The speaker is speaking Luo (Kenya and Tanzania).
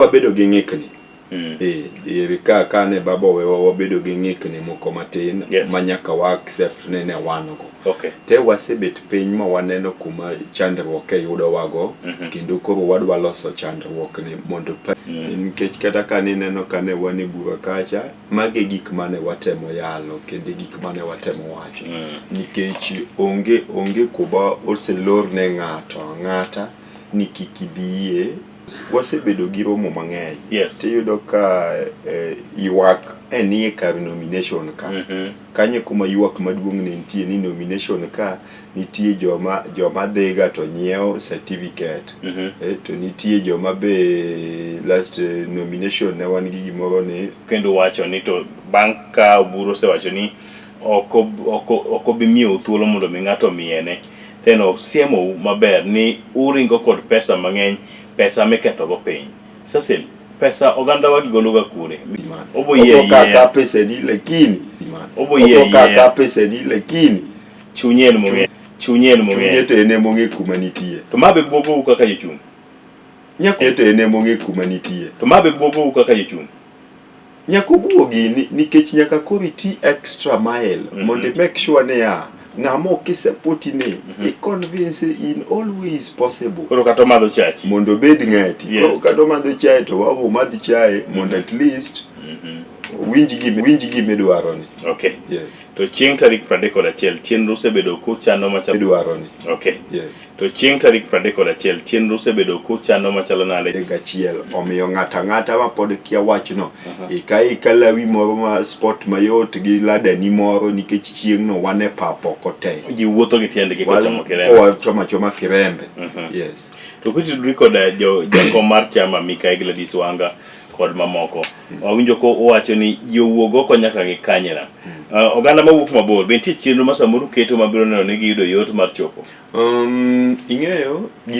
Wabedo gi ng'ikni. Eh, diere ka kane baba owewa wabedo gi ng'ikni moko matin ma nyaka wa accept ni ne wan go. Te wasebet piny ma waneno kuma chandruok e yudowago kendo koro wadwa loso chandruok ni mondo pa nikech kata ka nineno ka ne wan e bura kacha, magi e gik mane watemo yalo kendo e gik mane watemo wacho nikech onge onge kuma oselor ne ng'ato ang'ata ni kik ibie. Wasebedo gi romo mang'eny. Tiyudo ka ywak e nie kar nomination ka. Kanyo e kuma ywak maduong' ne nitie ni nomination ka nitie joma dhiga to nyiewo certificate. To nitie joma be last nomination ne wan gi gimoro ni Kendo wacho ni to bang' ka Oburu osewacho ni ok obi miyou thuolo mondo mi ng'ato omiene, then osiemou maber ni uringo kod pesa mang'eny, pesa mikethogo piny. Cecil, pesa oganda wa gigologa kure? Obo yie Oko ka yie. ka pesa ni lakini Obo yie Oko ka yie. ka pesa ni lakini Chunye en mong'e. Chunye en mong'e. Chunye to en emong'e kuma nitie. To ma be bwogou kaka jochung'. Nyako to en emong'e kuma nitie. To ma be bwogou kaka jochung'. Nyaka obuogi nikech nyaka koro iti extra mile mondo i make sure niya ng'ama ok isapoti ni i convince in all ways possible. Koro kata omadho chachi. Mondo obed ng'ati. Koro kata omadho chae to wabo omadh chae mondo at least winj gima idwaro ni. Okay. To chieng' tarik 31 chenro osebedo kuchano machalo idwaro ni. Okay. To chieng' tarik 31 chenro osebedo kuchano machalo nade? 31 omiyo ng'ato ang'ata ma pod kia wachno ika ika lawi moro ma sport mayot gi ladani moro nikech chieng'no wan e pap oko te. Ji wuotho gi tiendgi kochomo Kirembe. Kochomo achoma Kirembe. Yes. To kotudri kod jo jakom mar chama Mikai Gladys Wanga kod mamoko. Wawinjo ko owacho ni ji owuog oko nyaka gi kanyna. Oganda mawuok mabor be nitie chenro ma samoro uketo mabiro neno ni giyudo yot mar chopo? Ing'eyo gima